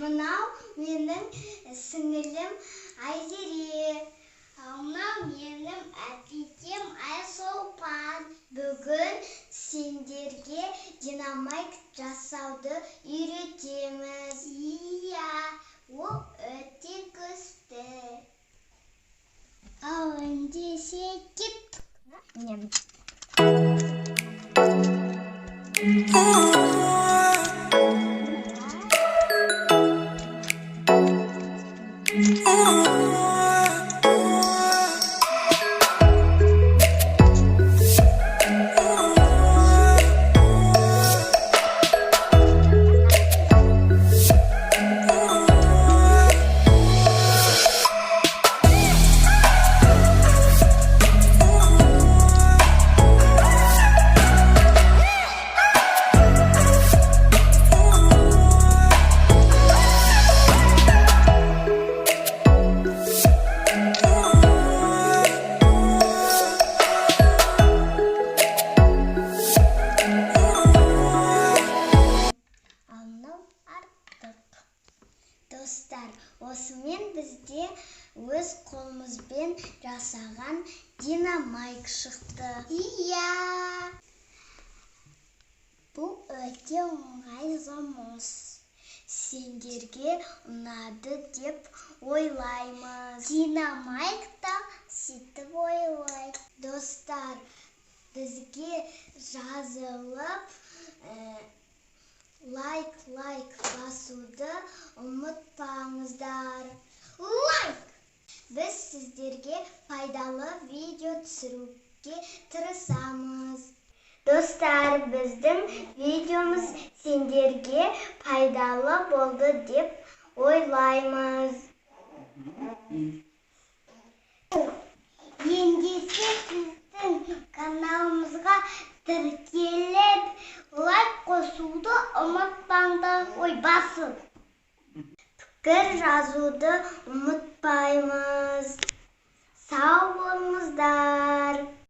Мынау менің сіңілім Айзере. Мынау менің әпкем Айшолпан. Бүгін сендерге динамайт жасауды үйретеміз. Иә, ол өте күшті. Ал ендеше кеттік. Ал мынау Артық. Достар, осымен бізде өз қолымызбен жасаған динамайк шықты. Иә. Бұл өте оңай жұмыс. Сендерге ұнады деп ойлаймыз. Динамайк та сөйтіп ойлайды. Достар, бізге жазылып, лайк басуды ұмытпаңыздар. Лайк! Біз сіздерге пайдалы видео түсіруге тырысамыз. Достар, біздің видеомыз сендерге пайдалы болды деп ойлаймыз. Ендеше біздің каналымызға тіркеліп, лайк қосуды ұмытпаңдар. Ой, басып. Пікір жазуды ұмытпаймыз. Сау болыңыздар.